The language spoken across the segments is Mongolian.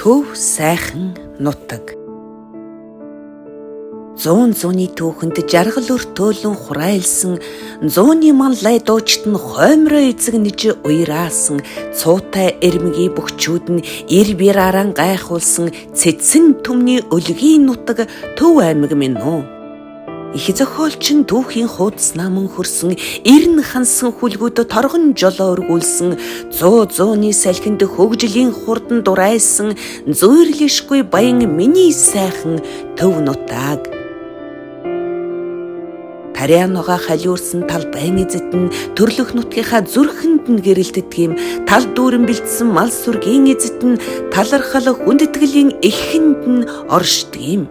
Төв сайхан нутаг. Зуун зууны түүхэнд жаргал өртөөлөн хурайлсан, зууны ман лай дуучид нь хоймроо эзэгнэж уйраасан, цуутай эрмгийн бөхчүүд нь ир бир аран гайхуулсан цэцэн түмний өлгийн нутаг Төв аймаг минь үү. Их зохиолчин түүхийн хуудас наман хөрсөн, эрн хансан хүлгүүд торгон жолоо өргүүлсэн, зуу зууны салхинд хөгжлийн хурдан дурайсан, зүйрлэшгүй баян миний сайхан төв нутаг. Тарианога халиурсан талбайн эзэд нь төрлөх нутгийнхаа зүрхэнд нь гэрэлтдэг юм, тал дүүрэн бэлдсэн мал сүргийн эзэд нь талархал хүндэтгэлийн эхэнд нь оршдог юм.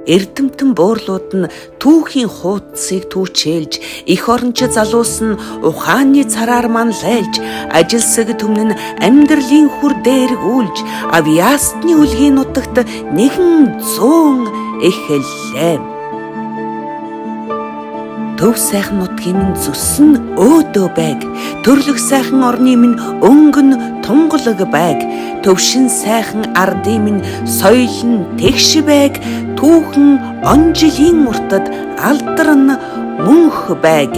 Эрдэмтэн буурлууд нь түүхийн хуудсыг түүчээлж, эх оронч залуус нь ухааны цараар манлайлж, ажилсаг түмэн нь амьдралын хүр дээр гүйлж, авьяасны үлгийн нутагт нэгэн зуун эхэллээ. Төв сайхан нутгийн минь зүс нь өөдөө байг, төрлөх сайхан орны минь өнгөн тунгалаг байг, төвшин сайхан ардын минь соёл нь тэгш байг, түүхэн он жилийн уртад алдар нь мөнх байг.